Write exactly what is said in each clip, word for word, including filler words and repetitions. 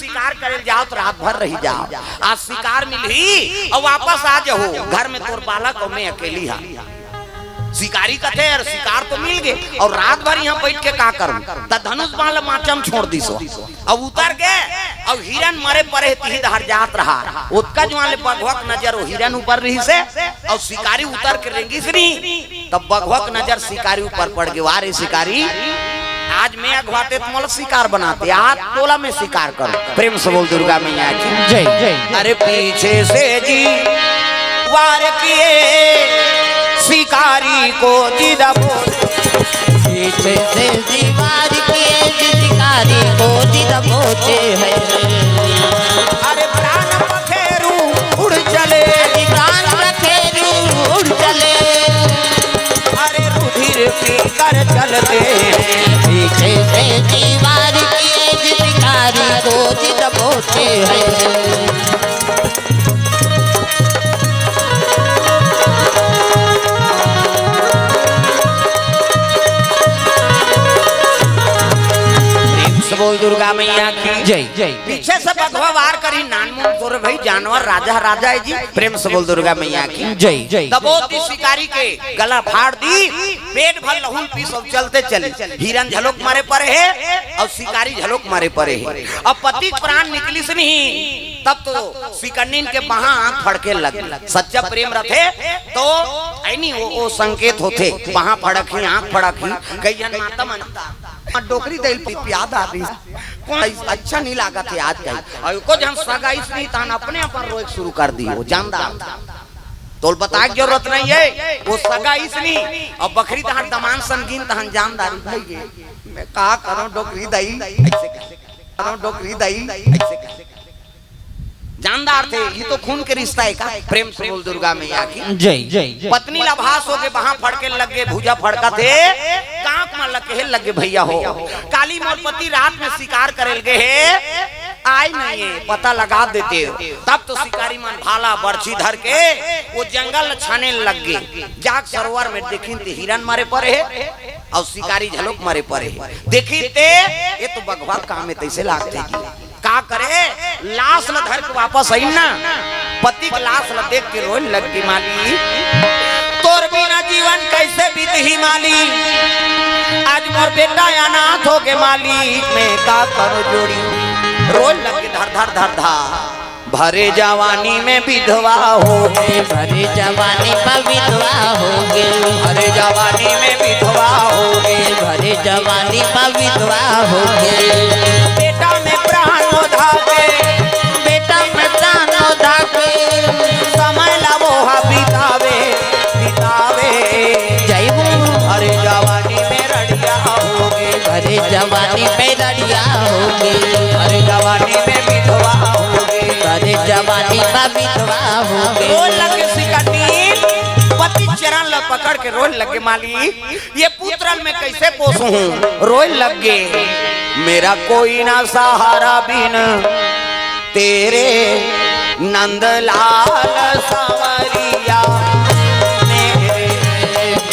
शिकार करे ल जाओ त रात भर रही जाओ, आज शिकार मिलही अउ वापस आ जाहू, घर में तोर बालक अउ मैं अकेली हा। शिकारी कथे, "अरे शिकार तो मिल गे, अउ रात भर इहाँ बइठ के का करूँ?" त धनुष बाण ल माचा म छोड़ दिस हो। अब उतर गे, अउ हिरन मरे परे हे, तिही डहर जात रहा। ओतका जुवार ले बघवा के नजर ओ हिरन ऊपर रहिस हे, अउ शिकारी उतर के रेंगिस रही, तब बघवा के नजर शिकारी ऊपर पड़ गे। "वाह रे शिकारी, आज मैं अघवाते त मोला शिकार बनाते, आज तोला मैं शिकार करूँ।" प्रेम से बोल दुर्गा मैया की जय। अरे पीछे से जी वार किए शिकारी को जी दबोचे। पीछे से जी वार किए जी शिकारी को जी दबोचे है। अरे प्राण पखेरु उड़ चले। प्राण पखेरु उड़ चले। अरे रुधिर पीकर चलते हैं। पीछे से जी वार किए जी शिकारी को जी दबोचे है। प्रेम से बोल दुर्गा मैया की जय। पीछे से बघवा वार करी, नानमुन तोरे भाई जानवर, राजा राजा है जी। प्रेम से बोल दुर्गा मैया की जय। दबोच दिस शिकारी के गला फाड़ दिस, पेट भर लहू ल पीस अउ चलते चली। हिरन झलोक मरे परे हे अउ शिकारी झलोक मरे परे हे। अब पति के प्राण निकलिस नहीं, तब तो शिकन्निन के बाहां आंख फड़के लग। सच्चा प्रेम रथे तो ऐनी वो, वो संकेत होथे, बाहां फड़कही, आंख फड़कही, कई झन माता मन डोकरी दई ल पिपिया डारिस। कोन अच्छा नहीं लागत हे आज कल। अउ एको झन सगा अइस नहीं तहन अपने अपन रोए के शुरू कर दिस, वो जानदार। तोल बताए के जरूरत नहीं हे, वो सगा अइस नहीं। अब बखरी तहन दमान संगीन तहन जानदारी भई गे। मैं का करूं डोकरी दई, ऐसे कहे। करूं डोकरी दई, ऐसे कहे। जानदार थे, ये तो खून के रिश्ता हे का? प्रेम से बोल दुर्गा मैया की जय। पत्नी ल आभास होगे, बाहां फड़के लग गे, भुजा फड़कत हे, कांख म लग के लग गे, भैया हो, काली मोर पति रात में शिकार करे ल गे हे, आय नहीं हे, पता लगा देते हो। तब तो शिकारी मन भाला बरछी धर के वो जंगल ल छाने ल लग गे। जाके सरोवर में देखिन ते हिरन मरे परे हे अउ शिकारी झलोक मरे परे हे। देखिन ते ये तो बघवा काम हे, तइसे लागथे जी। का करे, लाश ल धर के वापस आइन ना, पति के लाश ल देख के रोए लग गे माली। तोर बिना जीवन कैसे बीतही माली, आज मोर बेटा अनाथ होगे माली, मैं का करूं जोड़ी। रोए लग गे धर धर धर धर। भरे जवानी में विधवा होगे। भरे जवानी में विधवा होगे। भरे जवानी में विधवा होगे। भरे जवानी में विधवा होगे। बेटा में प्राण धाके। बेटा में प्राण धाके। समय ला वो हा बितावे, बितावे। जय हो। भरे जवानी में रड़िया होगे। भरे जवानी में रड़िया होगे। भरे जवानी में विधवा होगे। भरे जवानी में विधवा होगे। रोए लग गे शिकन्नी, पति चरण ल पकड़ के रोए लग गे, माली, ये पुत्र ल मैं कैसे पोसूं? रोए लग गे। मेरा कोई ना सहारा बिन तेरे नंदलाल सांवरिया मेरे।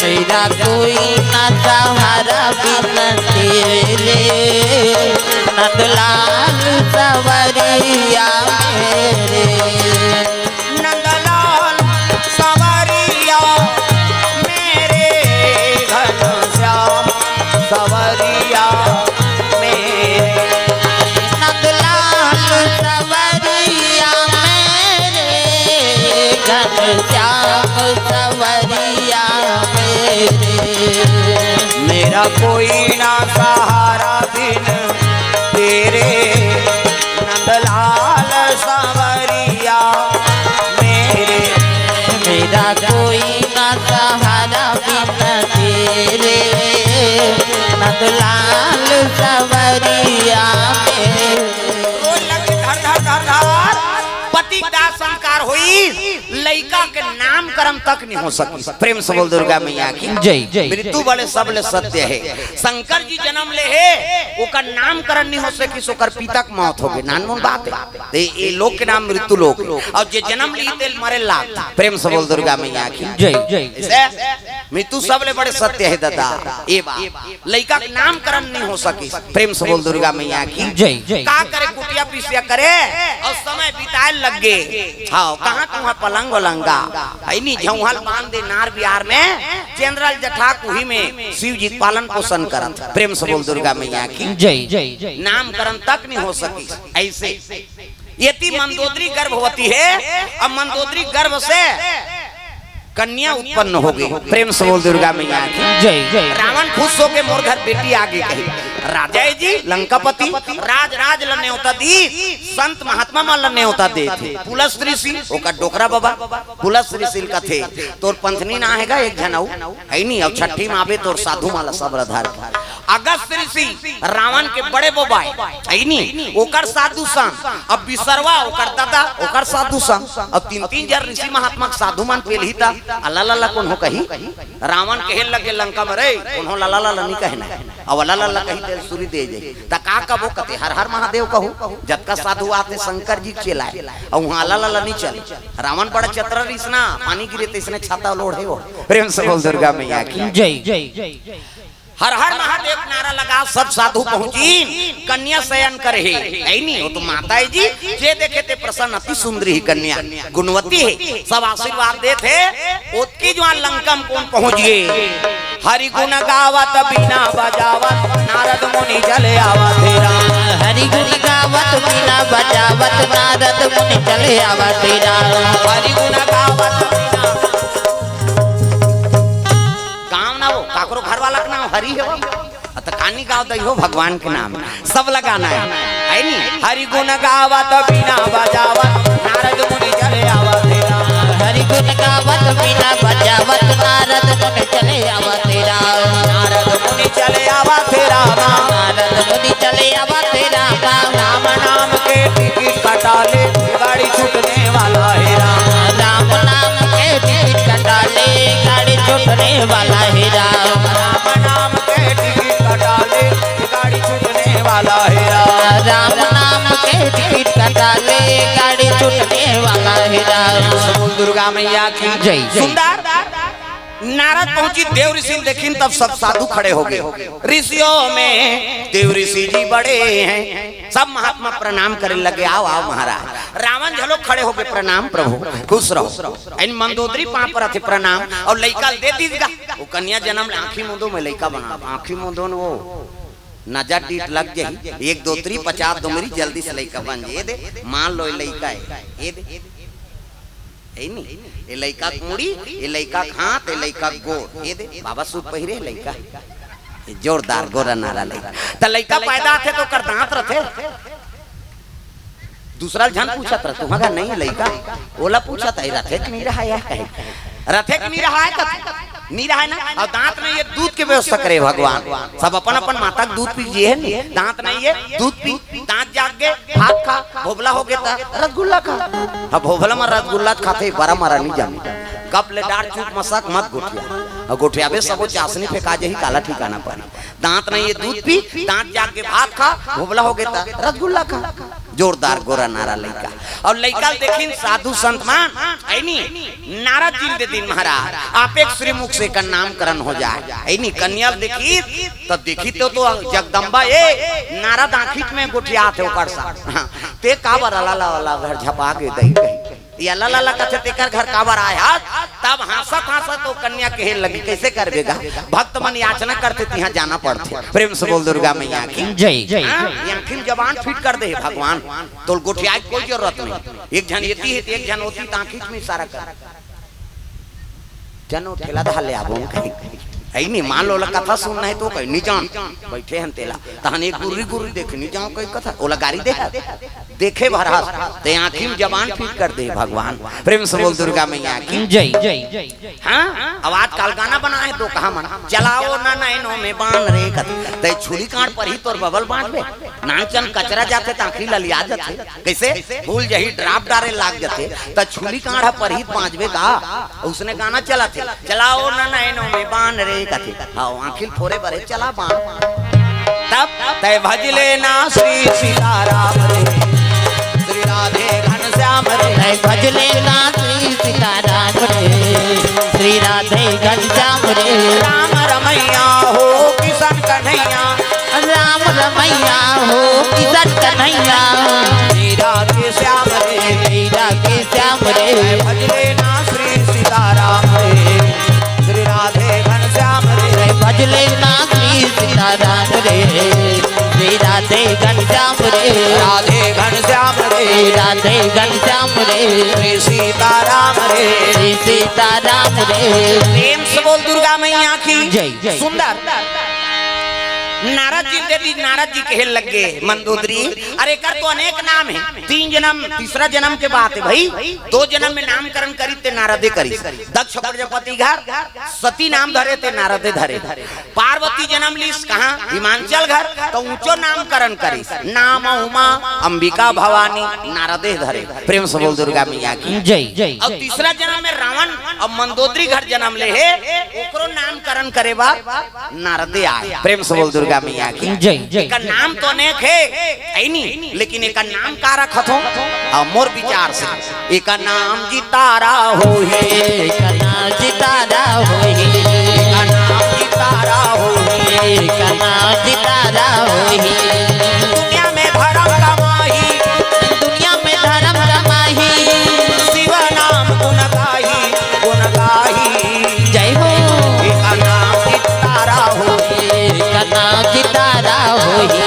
मेरा कोई ना सहारा बिन तेरे नंदलाल सांवरिया मेरे। नंदलाल सांवरिया मेरे, घनश्याम सांवरिया मेरे। नंदलाल सांवरिया मेरे, घनश्याम सांवरिया मेरे। मेरा कोई ना सहारा बिन तेरे नंदलाल सांवरिया मेरे। मेरा कोई ना सहारा बिन तेरे नंदलाल सांवरिया मेरे। रोए लग गे धर धर धर धर। पति दाह संस्कार होई, लइका के नामकरण तक नहीं हो सकी। प्रेम से बोल दुर्गा मैया की जय। मृत्यु बड़े सबले सत्य हे। शंकर जी जन्म ले हे, ओकर नामकरण नहीं हो सकी, ओकर पिता के मौत हो गई, नानमुन बात हे। ते ये लोक के नाम मृत्यु लोक, अउ जे जन्म ली तेल मरे लाग। प्रेम से बोल दुर्गा मैया की जय। ऐसे मृत्यु सबले बड़े सत्य हे दादा। ए बात, लइका के नामकरण नहीं हो सकी। प्रेम से बोल दुर्गा मैया की जय। का करे, कुटिया पिसिया करे अउ समय बिताए लग गे। हाँ, कहाँ कहाँ पलंग वलंगा, है नी, झौहल बांध दे नार बिहार में, चंद्रल जठा कुही में शिव जी पालन पोषण करत। प्रेम से बोल दुर्गा मैया की जय। नामकरण तक नहीं हो सकी। ऐसे यति मंदोदरी गर्भवती हे, अब मंदोदरी गर्भ से कन्या उत्पन्न हो गई। प्रेम से बोल दुर्गा मैया की जय। रावण खुश होके मोर घर बेटी आ गई कही। राजा हे जी लंकापति, राज राज ल नेवता दी, संत महात्मा मन ल नेवता देथे। पुलस्त ऋषि, ओकर डोकरा बाबा, पुलस्त ऋषि ल कथे, तोर पंथनी ना हे गा एक झन अउ, है नी, अउ छट्ठी में आबे तोर साधु मन ल सब ल धर। अगस्त ऋषि रावण के बड़े बाबा हे, है नी, ओकर साधु संग, अब बिसरवा ओकर दादा, ओकर साधु संग, अब तीन तीन जन ऋषि महात्मा के साधु मन पेलही त अल्ला लल्ला कोनो कही। रावण कहे लगे लंका में, "रे, कोनो लल्ला लल्ला नहीं कहना हे।" अब लल्ला लल्ला कही तेल सूरी दे जाई। त का कबो कथे, "हर हर महादेव कहू।" जतका साधु आथे शंकर जी के चेला हे, अउ वहाँ लल्ला लल्ला नहीं चले। रावण बड़ा चतरा रिस ना, पानी गिरे त इसने छाता ओढ़े हो। प्रेम से बोल दुर्गा मैया की जय। हर हर महादेव नारा लगा, सब साधु पहुँची, कन्या शयन करे हे। ऐ नी, वो तो माता हे जी, जे देखे ते प्रसन्न, अति सुंदरी ही कन्या, गुणवती हे, सब आशीर्वाद देत हे। ओतकी जुवार लंका में कोन पहुँच गे? हरि गुण गावत बीना बजावत नारद मुनि चले आवत हे राम। हरि गुण गावत बीना बजावत नारद मुनि चले आवत हे राम। हरि गुण गावत बीना गाँव ना वो, काकरो घर वाला के नाम हरि हे वो। अ, त कानी गाँव दई हो भगवान के नाम। सब लगाना हे, है नी? हरि गुण गावत बीना बजावत नारद मुनि चले आवत हे राम। हरि गुण गावत बीना बजावत नारद मुनि चले आवत हे राम। नारद मुनि चले आवत हे राम। नारद मुनि चले आवत हे राम। राम नाम के टिकट कटा ले, गाड़ी छूटने वाला हे राम। राम नाम के टिकट कटा ले, गाड़ी छूटने वाला हे राम। राम नाम के टिकट कटा ले, गाड़ी छूटने वाला हे राम। राम नाम के टिकट कटा ले, गाड़ी छूटने वाला हे राम। बोल दुर्गा मैया की जय। सुंदर नारद पहुंची, देव ऋषि ल देखिन, तब सब साधु खड़े हो गए। ऋषियों में देव ऋषि जी बड़े हैं। सब महात्मा प्रणाम करे लगे, "आओ, आओ महाराज।" रावण झलो खड़े हो गए, "प्रणाम प्रभु, खुश रहो।" ऐ नी मंदोदरी पाँव परत हे, "प्रणाम।" अउ लइका ल दे दीस गा। वो कन्या जनम ले आँखी मूंदो में लइका बना, आँखी मूंदो न वो नजर डीठ लग जाही, एक दो त्री पचास दो मेरी जल्दी से लइका बन जाही। ये दे, मान लो ये लइका हे, ये दे, हे नी, ये लइका के मुड़ी, ये लइका के हाथ, ये लइका के गोड़, ये दे, बाबा सूट पहिरे लइका, ये जोरदार गोरा नारा लइका। त लइका पैदा होथे त ओकर दांत रथे, दूसरा झन पूछत रह, "तुम्हारा नहीं लइका?" ओला पूछत हे, "रथे कि नहीं रहा है?" कहे, "रथे कि नहीं रहा है?" कथे, "नहीं रहा है ना।" अउ दांत नहीं हे, दूध के व्यवस्था करे भगवान। सब अपन अपन माता के दूध पी जिए हे नी, दांत नहीं हे, दूध पी, दांत जाग गे, भात खा, भोभला हो गे त रसगुल्ला खा। हाँ, भोभला में रसगुल्ला खाथे, बरा मरा नहीं जाने। गप ले डार चुप मसक मत गोठिया। अउ गोठियाबे सबो चासनी फेंका जाही, काला ठिकाना पर। दांत नहीं हे, दूध पी, दांत जाग गे, भात खा, भोभला हो गे त रसगुल्ला खा। जोरदार गोरा नारा लइका। अउ लइका ल देखिन साधु संत मन, ऐ नी, नारद जी ल दे दिन महाराज, आपे के श्रीमुख से एकर नामकरण हो जाए। ऐ नी, कन्या ल देखिस, त देखिस त, तो जगदम्बा ए, नारद आँखिच में गोठियात हे ओकर साथ। हाँ, ते काबर अला ला, अला घर झपा के दई कही। ये अला ला ला कथे, तेकर घर काबर आए हस? तब हाँसत हाँसत वो कन्या कहे लगी, "कैसे करबे गा? भक्त मन याचना करथे, तिहाँ जाना पड़थे।" प्रेम से बोल दुर्गा मैया की जय। हाँ, ये आँखी में जबान फिट कर दे हे भगवान, तोल गोठियाए के कोई जरूरत नहीं। एक झन एती हे, एक झन ओती, त आँखी में इशारा कर। चलो ठेला धार ले आबो कहीं। हइ नी, मान लो, ओला कथा सुनना हे त कही, "नी जान।" बइठे हन तेला, तहन एक गुर्री गुर्री देखे, "नी जान कही कथा।" ओला गारी दे हस, देखे भर हस, ते आँखी में जबान फिट कर दे भगवान। प्रेम से बोल दुर्गा मैया की। जय। हाँ, अब आजकल गाना बना हे तो कहा मन, "चलाओ ना नैनों में बान रे" कथे, ते छुरी कांड़ परही तोर बबल बाँचबे। नानचन कचरा जाथे त आँखी ललिया जाथे। कइसे? फूल जही ड्राप डारे लाग जाथे, त छुरी कांड़ परही त बाँचबे का? उसने गाना चलत हे, "चलाओ ना नैनों में बान रे" कथे। हाँ, आँखी ल फोरे बरे चला बान। तब ते भज लेना श्री सीताराम रे, श्री राधे घनश्याम रे। ते भज लेना श्री सीताराम रे, श्री राधे घनश्याम रे। राम रमैया हो किशन कन्हैया। राम रमैया हो किशन कन्हैया। श्री राधे श्याम रे, श्री राधे श्याम रे। भज लेना श्री सीताराम रे, श्री राधे घनश्याम रे। भज लेना श्री सीताराम रे, श्री राधे घनश्याम रे। राधे घनश्याम रे। श्री राधे घनश्याम रे। श्री सीताराम रे। श्री सीताराम रे। प्रेम से बोल दुर्गा मैया की जय। सुंदर। नारद जी दे दी, नारद जी कहे लगे, "मंदोदरी, अरे एकर तो अनेक नाम हे, तीन जनम, तीसरा जनम के बात हे भाई, दो जनम में नामकरण करी ते नारदे करी।" दक्ष प्रजापति घर सती नाम धरे ते नारदे धरे। पार्वती जनम लीस कहाँ? हिमांचल घर, त ऊँचो नामकरण करिस, नाम उमा अंबिका भवानी नारदे धरे। प्रेम से बोल दुर्गा मैया की जय। अउ तीसरा जनम में रावण अउ मंदोदरी घर जनम ले हे, ओकरो नामकरण करे बर नारदे आय। प्रेम से बोल दुर्गा मैया की जय। एकर नाम तो अनेक हे, हइ नी, लेकिन एकर नाम का रखत हो? अउ मोर विचार से एकर नाम जी तारा होही। एकर नाम जी तारा होही। एकर नाम जी तारा होही। एकर नाम जी तारा होही। दुनिया में धरम कमाही। दुनिया में धरम कमाही। शिव नाम गुण गाही, गुण गाही। जय हो। एकर नाम जी तारा होही। एकर नाम जी तारा होही।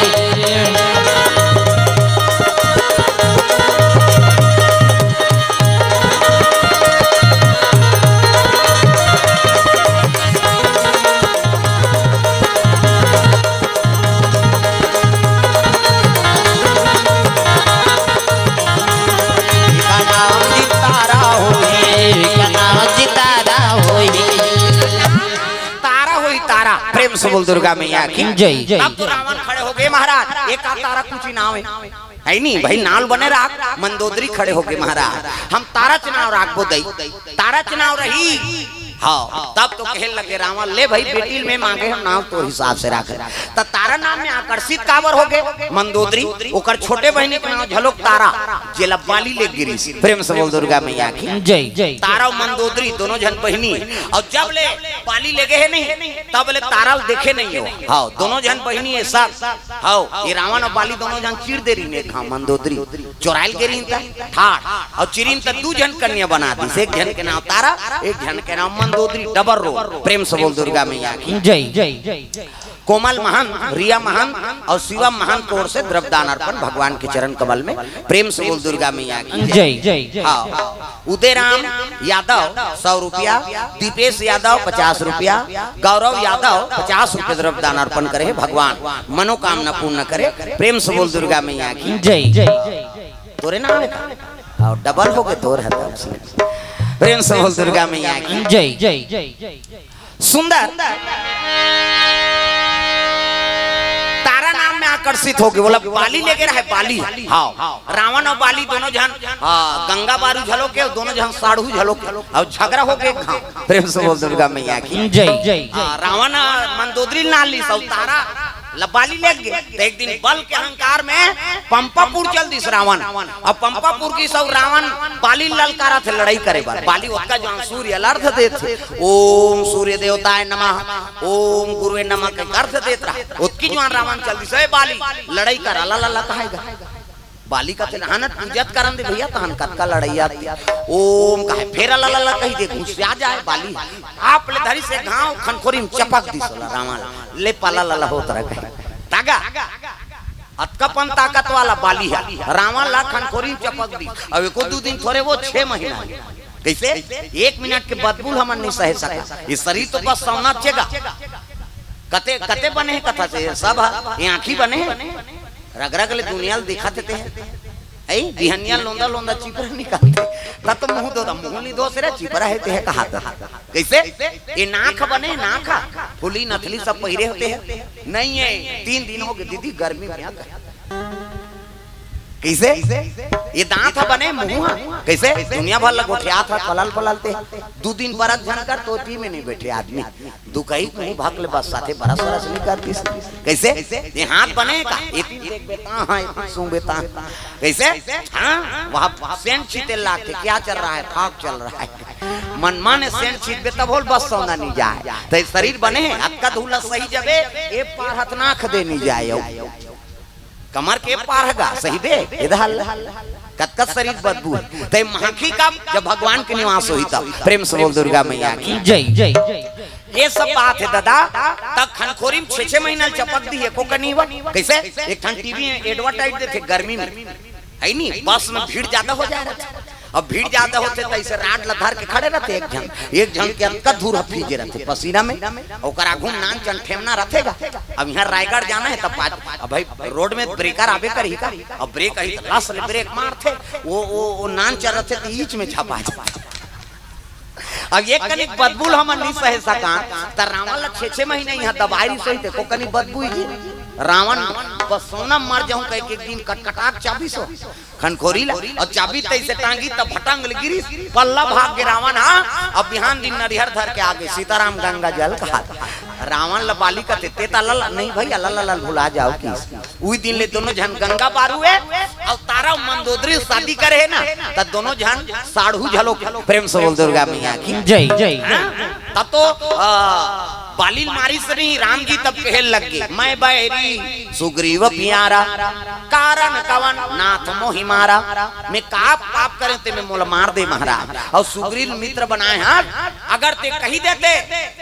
एकर नाम जी तारा होही। एकर नाम जी तारा होही। तारा होही, तारा। प्रेम से बोल दुर्गा मैया की जय। तब तो रावण खड़े हो गए, "महाराज, एक तारा कुछ नाव हे।" हइ नी भाई, नाव ल बने राख। मंदोदरी खड़े हो गए, "महाराज, हम तारा च नाव राखबो दई, तारा च नाव रही।" हाँ, तब तो कहे लगे रावण, "ले भाई, बेटी ल में मांगे हँव, नाव तोर हिसाब से राखे।" त तारा नाम में आकर्षित काबर हो गए? मंदोदरी, ओकर छोटे बहिनी के नाव घलोक तारा, जेला बाली ले गिरिस। प्रेम से बोल दुर्गा मैया की जय। तारा अउ मंदोदरी दोनों झन बहिनी, अउ जब ले बाली ले गे हे नहीं, तब ले तारा ल देखे नहीं हो। हाँ, दोनों झन बहिनी हे सर। हाँ, ये रावण अउ बाली दोनों झन चिर दे रहिन हे, हाँ, मंदोदरी चोराय ल गे रहिन त ठाढ़, अउ चिरिन त दू झन कन्या बना दिस, एक झन के नाव तारा, एक झन के नाव मंदोदरी, डबल रोल। प्रेम से बोल दुर्गा मैया की जय। कोमल महंत, रिया महंत अउ शिवम महंत के ओर से द्रव्य दान अर्पण भगवान के चरण कमल में। प्रेम से बोल दुर्गा मैया की जय। हाँ, उदयराम यादव सौ रुपया, दीपेश यादव पचास रुपया, गौरव यादव पचास रुपया द्रव्य दान अर्पण करे हे। भगवान मनोकामना पूर्ण करे। प्रेम से बोल दुर्गा मैया की जय। तोरे नाम हे का? अउ डबल हो गे तोर हे तब से। प्रेम से बोल दुर्गा मैया की जय। सुंदर। तारा नाम में आकर्षित हो गे, बोला बाली ले गे रहे, बाली। हाँ, रावण अउ बाली दोनों झन, हाँ, गंगा बारू घलोक हे, दोनों झन साढ़ू घलोक हे, अउ झगरा हो गे। हाँ, प्रेम से बोल दुर्गा मैया की जय। हाँ, रावण मंदोदरी ल नाव लिस अउ तारा ल बाली ले गे। त एक दिन बल के अहंकार में पंपापुर चल दिस रावण। अब पंपापुर गिस अउ रावण बाली ल ललकारथे लड़ई करे बर। बाली ओतका जुवार सूर्य ल अर्घ देथे, "ओम सूर्य देवताय नमः, ओम गुरुवे नमः" के अर्घ देत रहा। ओतकी जुवार रावण चल दिस, "ए बाली, लड़ई कर, अला लला कहाय गा।" बाली कथे, "नहानत पूजत करन दे भैया, तहन कतका लड़ई आथे।" "ओम" कहे, फेर अला लला कहि दे, गुस्सा जाय बाली। आप ले धरिस एक घांव खनखोरी में चपक दिस ओला रावण, ले पाला लला होत रह गे। तागा, अतका पन ताकत वाला बाली हे, रावण ला खनखोरी में चपक दिस। अब एको दू दिन थोरे, वो छह महीना। कइसे? एक मिनट के बदबू ल हमन नइ सहे सकन। ये शरीर तो बस सौना चेगा। कते कते बने हे कथा से सब ह? ये आँखी बने हे, रग रग ले दुनिया ल दिखत हे ते ह। ऐ बिहनिया लोंदा लोंदा चिपरा निकालथे, त तो मुँह धोदा, मुँह नइ धोस रे, चिपरा हे ते ह कहात। कइसे? ये नाक बने, नाक ह फुली नथली सब पहिरे होते हैं। नहीं है, तीन दिन हो गए दीदी, गर्मी में आ गए। कइसे? ये दाँत ह बने, मुँह ह कइसे? दुनिया भर ल गोठियात ह, पलल पलल ते। दू दिन बरस झन कर तो ती में नइ बइठे आदमी। दुकही मुँह भक ले बस साथे बरस वरस नइ कर दिस। कइसे? ये हाथ बने का? इतनी देख बेटा, हाँ, इतनी सूं बेटा। कइसे? हाँ, वहाँ सेंट छीते लागथे, क्या चल रहा है? फाग चल रहा है। मन माने सेंट छीतबे तभो ल बस सौना नइ जाय। त ये शरीर बने हे, अतका धूला सही जबे, ए पार हथ नाक दे नइ जाय। कमर के पार ह गा, सही बे, एदे हल। कतका शरीर बदबू हे। त ये माखी कब? जब भगवान के निवास होही तब। प्रेम से बोल दुर्गा मैया की। जय। ये सब बात हे दादा। त खनखोरी म छे छे महीना ल चपक दिही एको कनी बर। कइसे? एक ठन टीवी एडवर्टाइज देथे गर्मी में, हइ नी, बस में भीड़ जादा हो जाय रथे। अब भीड़ जादा होथे त अइसे राड ल धर के खड़े रथे एक झन, एक झन के अतका धूर ह फीजे रथे पसीना में। ओकर आघू म नान चन ठेमना रथे गा। अब इहाँ रायगढ़ जाना हे त पाँच, अब भाई रोड में ब्रेकर आबे करही का? अब ब्रेक आही त लस ले ब्रेक मारथे, वो वो वो नान चन रथे त ईच में झपा जाथे। अब एक कनिक बदबू ल हमन नइ सहे सकन, त रावण ल छे छे महीना इहाँ दबाय रिहिस होही, त एको कनी बदबू ही। रावण बस सौना मर जाहूँ कहिके एक दिन कटकटाक चाबिस हो खनखोरी ला, अउ चाबी तइसे टांगी त फटंग ले गिरिस, पल्ला भाग गे रावण ह। अब बिहान दिन नरिहर धर के आ गे, सीताराम गंगा जल कहात। रावण ल बाली कथे, ते त लल, नहीं भई, लल लल भुला जाव किस। उही दिन ले दोनों झन गंगा पार हुए, अउ तारा मंदोदरी शादी करे हे ना, त दोनों झन साढ़ू झलो। प्रेम से बोल दुर्गा मैया की। जय। हाँ? तब तो, आ, बाली ल मारिस नहीं राम जी, तब कहे लग गे, मैं बैरी सुग्रीव प्यारा, कारण कवन नाथ मोहि मारा। मैं का पाप करेंव ते में मोला मार दे महाराज। अउ सुग्रीव मित्र बनाए हस, अगर ते कहि देते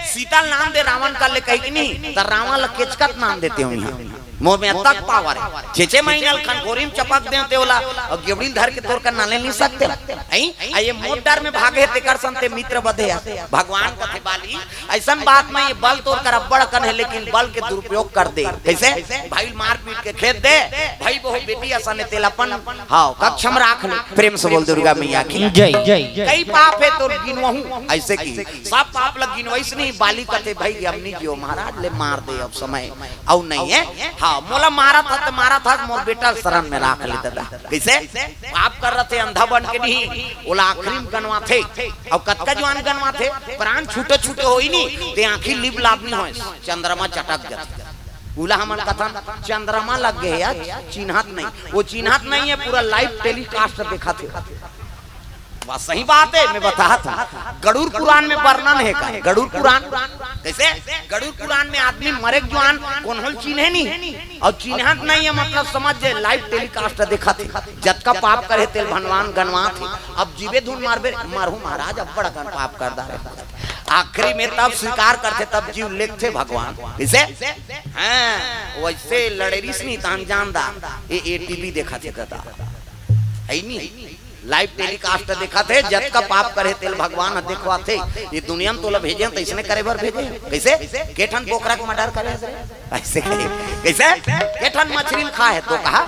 सीता ल नाम दे रावण कर ले कहिके नहीं, त रावण ल केचकत नाम देते हों इहाँ। मोर में अतक पावर हे। छे छे महीना ल खनखोरी म चपक देंव ते ओला, अउ गेवड़ी ल धर के तोर कर नाले नइ सकते। अई, अई ये मोर डर में भागे हे, तेकर सन ते मित्र बधे हस। भगवान कथे बाली, अइसन बात नहीं, ये बल तोर कर अब्बड़ अकन हे, लेकिन बल के दुरुपयोग कर दे। कइसे? भाई ल मार पीट के खेद दे, भाई बहू बेटी असन हे, तेला अपन, हाँ, कक्ष म राख ले। प्रेम से बोल दुर्गा मैया की। जय। कई पाप हे तोर गिनवहूँ, अइसे कि सब पाप ल गिनवइस नहीं, बाली कथे, भाई, अब नइ जियो महाराज, ले मार दे, अब समय अउ नहीं हे। हाँ, मोला मारत हस त मारत हस, मोर बेटा ल शरण में राख ले ददा। कइसे? पाप कर रथे अंधा बन के नहीं, ओला आखिरी म गनवाथे। अउ कतका जुआन गनवाथे, प्राण छूटे छूटे होही नहीं, ते आँखी लिप लाप नहीं होय, चंद्रमा चटक जाथे। उला हमन कथन, चंद्रमा लग गे हे, चिन्हत नहीं, वो चिन्हत नहीं हे, पूरा live telecast देखत हे। वाह, सही बात हे, मैं बताथंव। गरुड़ पुराण में वर्णन हे का? गरुड़ पुराण कइसे? गरुड़ पुराण में आदमी मरे के जुआन कोनो ल चिन्हे नहीं, अउ चिन्हत नहीं हे, मतलब समझ जे live telecast देखत हे। जतका पाप करे तेल भगवान गनवाथे। अब जीवे धुन मारबे, मरहूँ महाराज, अब्बड़ अकन पाप कर डारे। आखिरी में तब स्वीकार करथे, तब जीव लेगथे भगवान। कइसे? हाँ, वइसे लड़े रिहिस नहीं तहन जानदार। ए, ए टीवी देखत हे ददा। हइ नहीं? Live telecast देखत हे, जतका पाप करे तेल भगवान ह देखवाथे। ये दुनिया म तोला भेजे हन, त अइसने करे बर भेजे हन। कइसे? के ठन बोकरा के murder करे हस रे? अइसे कहे। कइसे? के ठन मछरी ल खाए हे तो कहा?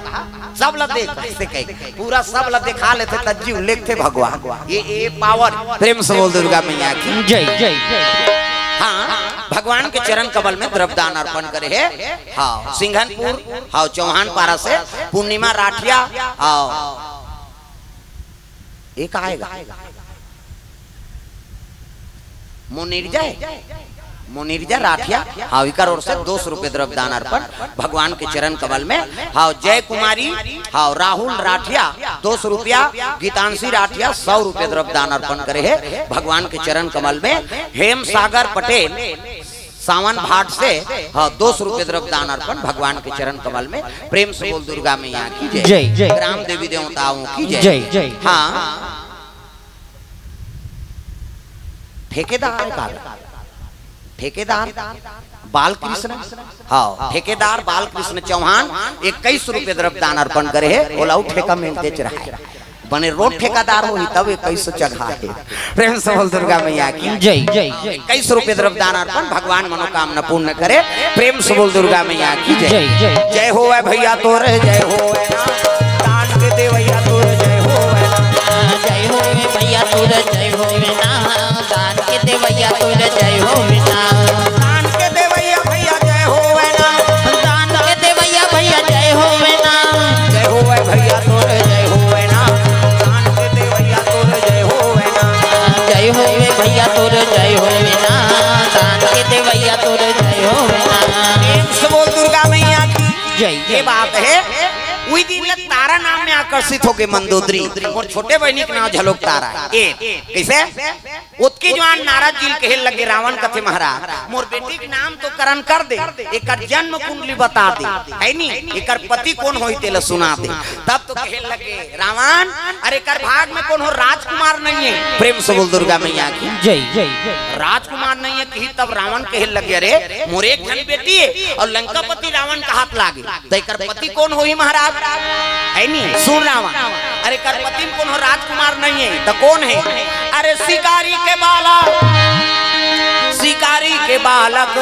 सब ल देख, अइसे कहे। पूरा सब ल देखा लेथे, त जीव लेगथे भगवान। ये, ये power। प्रेम से बोल दुर्गा मैया की। जय, जय। हाँ, भगवान के चरण कमल में द्रव्यदान अर्पण करे हे। हाँ, सिंघनपुर, हाँ, चौहान पारा से पूर्णिमा राठिया, हाँ। एक आएगा। मोनिरजा हे? मोनिरजा राठिया, हाँ, इकर ओर से दो सौ रुपये द्रव्यदान अर्पण भगवान के चरण कमल में। हाँ, जय कुमारी, हाँ, राहुल राठिया, दो सौ रुपया, गीतांशी राठिया, सौ रुपये द्रव्यदान अर्पण करे हे भगवान के चरण कमल में। हेम सागर पटेल, सावन भाट से, हाँ, दो सौ रुपये द्रव्यदान अर्पण भगवान के चरण कमल में। प्रेम से बोल दुर्गा मैया की जय। जय, जय। ग्राम देवी देवताओं की जय। जय, जय। हाँ। ठेकेदार का? ठेकेदार बालकृष्ण, हाँ, ठेकेदार बालकृष्ण चौहान इक्कीस रुपये द्रव्यदान अर्पण करे हे, ओला अउ ठेका मिलतेच रहे। बने रोड ठेकादार होही तब इक्कीस सौ चघा हे। प्रेम से बोल दुर्गा मैया की जय। इक्कीस रुपये द्रव्य दान अर्पण, भगवान मनोकामना पूर्ण करे। प्रेम से बोल दुर्गा मैया की जय। जय, जय। जय होवे भैया तोर जय होवे ना, दान के देवैया तोर जय होवे ना। जय होवे भैया तोर जय होवे ना, दान के देवैया तोर जय होवे ना। दान के देवैया भैया जय होवे ना, दान के देवैया भैया जय होवे ना। जय होवे भैया तोर जय होवे ना, दान के देवैया तोर जय होवे ना। जय होवे भैया तोर जय होवे ना, दान के देवैया तोर जय होवे ना। प्रेम से बोल दुर्गा मैया की जय। ये बात है, उही दिन ले तारा नाम में आकर्षित होके मंदोदरी, मोर छोटे बहिनी के नाम झलोक तारा। ए, कैसे? ओतके जुवार नारद जी ल कहे लगे, रावण कथे महाराज, मोर बेटी के नामकरण कर दे, एकर जन्म कुंडली बता दे, है नी? एकर पति कोन होही तेला सुना दे। तब तो कहे लगे रावण, अरे एकर भाग में कोनो राजकुमार नहीं है। प्रेम से बोल दुर्गा मैया की जय। राजकुमार नहीं है कही तब रावण कहे लगे, अरे मोर एक झन बेटी है और लंकापति रावण कहत लागे, त एकर पति कोन होही महाराज? है नी? सुन रावण, अरे एकर पति में कोनो राजकुमार नहीं है, त कोन है? अरे शिकारी के बालक, शिकारी के बालक,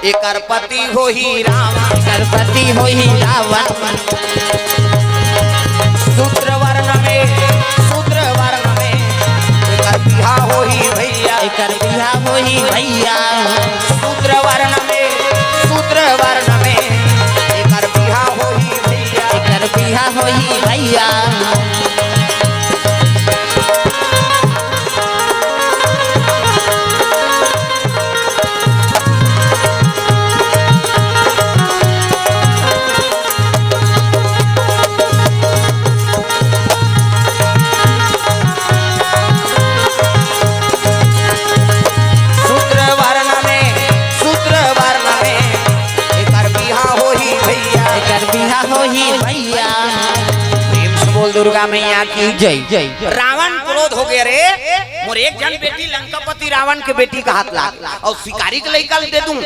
एकर पति होही रावण। एकर पति होही रावण। शूद्र वर्ण में, शूद्र वर्ण में, एकर बिहा होही भैया। एकर बिहा होही भैया। शूद्र वर्ण में, शूद्र वर्ण में, एकर बिहा होही भैया। एकर बिहा होही भैया। शूद्र वर्ण में, शूद्र वर्ण में, एकर बिहा होही भैया। एकर बिहा होही भैया। प्रेम से बोल दुर्गा मैया की जय। जय। रावण क्रोध हो गया, रे मोर एक झन बेटी लंकापति रावण के बेटी कहत लागे और शिकारी के लइका ल दे दूं।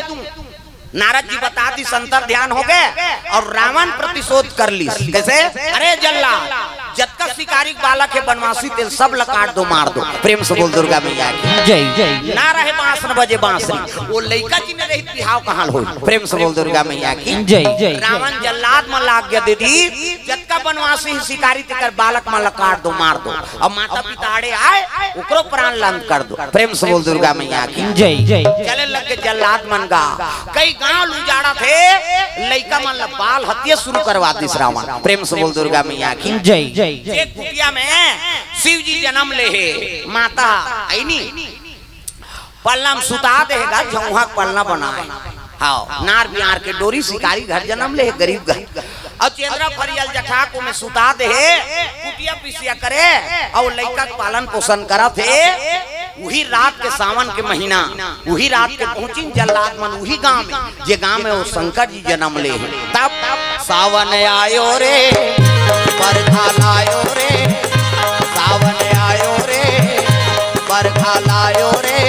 नारद जी बता दिस, अंतर ध्यान हो गए और रावण प्रतिशोध कर लिस। कैसे? अरे जल्लाद, जतका शिकारी के बालक है बनवासी, तेल सब ल काट दो, मार दो। प्रेम से बोल दुर्गा मैया की जय। ना रहे बांस न बजे बांसुरी, वो लइका जी ने रही बिहाव कहाँ होई। प्रेम से बोल दुर्गा मैया की जय। रावण जल्लाद मन ल आज्ञा दे दिस, जतका बनवासी है शिकारी तेकर बालक मन ल काट दो, मार दो। अब माता पिता आड़े आए, ओकरो प्राण ल अंत कर दो। प्रेम से बोल दुर्गा मैया की जय। चले लग गे जल्लाद मन गा, कई गांव ल उजाड़त हे, लइका मन ल बाल हत्या शुरू करवा दिस रावण। प्रेम से बोल दुर्गा मैया की जय। एक कुटिया में शिव जी जन्म ले हे, माता आइनी पलना म सुता दे हे गा, झउहा के पलना बनाए। हाँ, नार बियार के डोरी शिकारी घर जन्म ले हे, गरीब घर। अउ चेंदरा फरिया ल जठा के ओमे सुता दे हे, कुटिया पिसिया करे, अउ लइका के पालन पोषण करत हे। उही रात के सावन के महीना, उही रात के पहुंचिन जल्लाद मन उही गांव में, जे गांव में वो शंकर जी जन्म ले हे। तब सावन आयो रे, बरखा लायो रे, सावन आयो रे, बरखा लायो रे,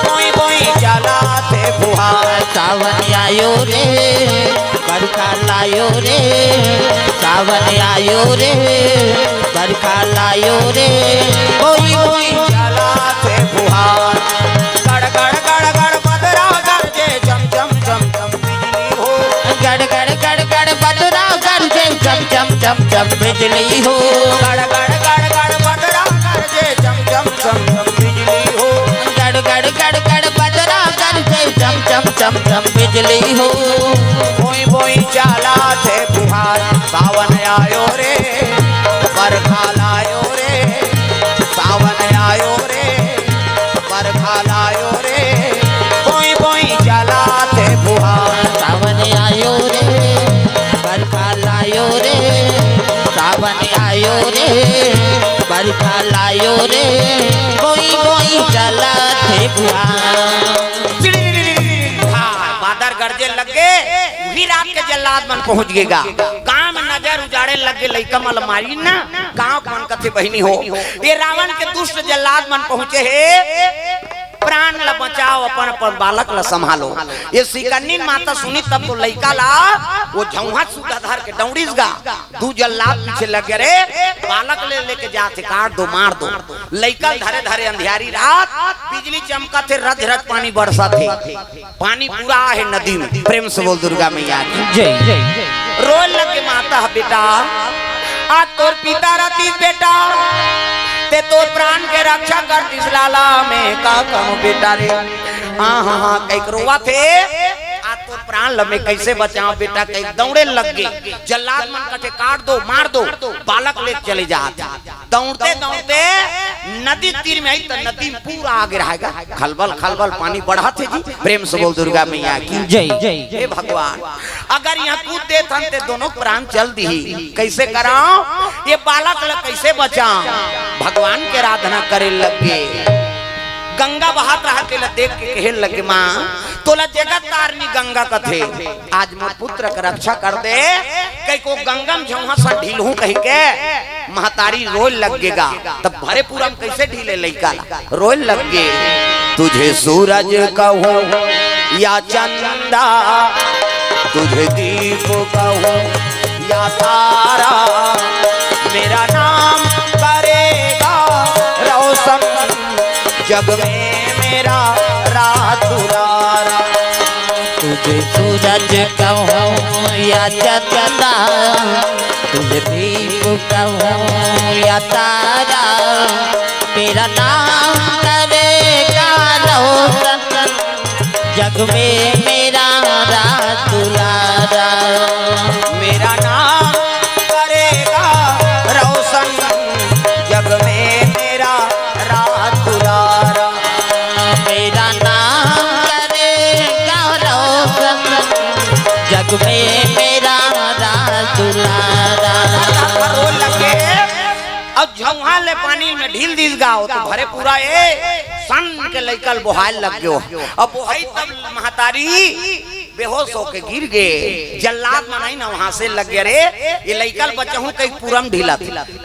बोई बोई चलाथे फुहार। सावन आयो रे, बरखा लायो रे, सावन आयो रे, बरखा लायो रे, बोई बोई चलाथे फुहार। गड़ गड़ गड़ गड़ बदरा गरजे, चम चम चम चम बिजली हो। गड़ गड़ गड़ गड़ बदरा गरजे, चम चम चम चम बिजली हो। गड़ गड़ गड़ गड़ बदरा गरजे, चम चम चम चम बिजली हो। गड़ गड़ गड़ गड़ बदरा गरजे, चम चम चम चम बिजली हो। बोई बोई चलाथे फुहार, सावन आयो रे, बरखा लायो रे, सावन आयो रे, बरखा लायो रे, बोई बोई चलाथे फुहार। सावन आयो रे, बरखा लायो रे, सावन आयो रे, बरखा लायो रे, बोई बोई चलाथे फुहार। हाँ, बादर गरजे लग गे, उही रात के जल्लाद मन पहुंच गे गा। गांव में नजर उजाड़े लग गे, लइका मन ल मारिन ना, गांव के मन कथे बहिनी हो, ये रावण के दुष्ट जल्लाद मन पहुंचे हे। प्राण ल बचाओ, अपन अपन बालक ल संभालो। ये सिकन्नी माता सुनी तब तो लइका ला वो झौंहा सुद्धा धर के दौड़िस गा। दू जल्लाद पीछे लग गे रे, बालक ले लेके जाथे, काट दो, मार दो। लइका ल धरे धरे अंधियारी रात, बिजली चमकत हे, रज रज पानी बरसत हे। पानी पूरा आहे नदी में। प्रेम से बोल दुर्गा मैया की। जय। रोए लगे माता ह, बेटा, आज तोर पिता रतिस बेटा, ते तोर प्राण के रक्षा करतिस लाला, मैं का कहूं बेटा रे। हाँ हाँ हाँ कहिके रोवत हे। आज तोर प्राण ल मैं कइसे बचाओं बेटा, कहिके दौड़े लग गे। जल्लाद मन कथे काट दो, मार दो, बालक लेके चले जात। दौड़ते दौड़ते नदी तीर में आई त नदी में पूरा आगे रहेगा, खलबल खलबल पानी बढ़त हे जी। प्रेम से बोल दुर्गा मैया की। जय। हे भगवान, अगर यहाँ कूद देथन ते दोनों प्राण चल दिही, कइसे कराओं? ये बालक ल कइसे बचाओं? भगवान के आराधना करे लग गे। गंगा बहत रहत तेला देख के कहे लगे, माँ, तोला जगत तारनी गंगा कथे, आज मोर पुत्र के रक्षा कर दे, कहिके गंगा में झौंहा सन ढिलहूं कहिके महतारी रोए लग गे गा। तब भरे पूरा में कइसे ढीले लइका ला, रोए लग गे। तुझे सूरज कहूँ या चंदा, तुझे दीप कहूँ या तारा, मेरा नाम करेगा रोशन जग में मेरा रात दुलारा। तुझे सूरज कहूँ या चंदा, तुझे दीप कहूँ या तारा, मेरा नाम करेगा रोशन जग में मेरा राज दुलारा। मेरा नाम करेगा रोशन जग में मेरा राज दुलारा। मेरा नाम करेगा रोशन जग में मेरा राज दुलारा। रो लगे। अब झौहा ले पानी में ढील दिस गाओ तो भरे पूरा ए सन के लइका ल बोहाय लग गयो। अब बोहाई तब महतारी बेहोश होके गिर गे। जल्लाद मन आई ना वहां से लग गया रे, ये लइका ल बचाहूं कहिके पूरा में ढीलत।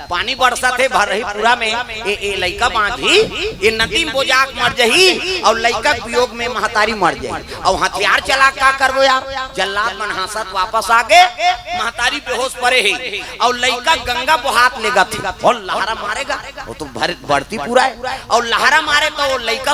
पानी बरसत हे भर रही पूरा में, ए, ए लइका बांझी, ये नदी में बोजाक मर जही और लइका के वियोग में महतारी मर जही। और हथियार चला का करबो यार? जल्लाद मन हांसत वापस आ गे, महतारी बेहोश परे हे और लइका गंगा बोहात लेगत हे और लहरा मारेगा। वो तो भर, बढ़ती पूरा है। और लहरा मारे तो वो लइका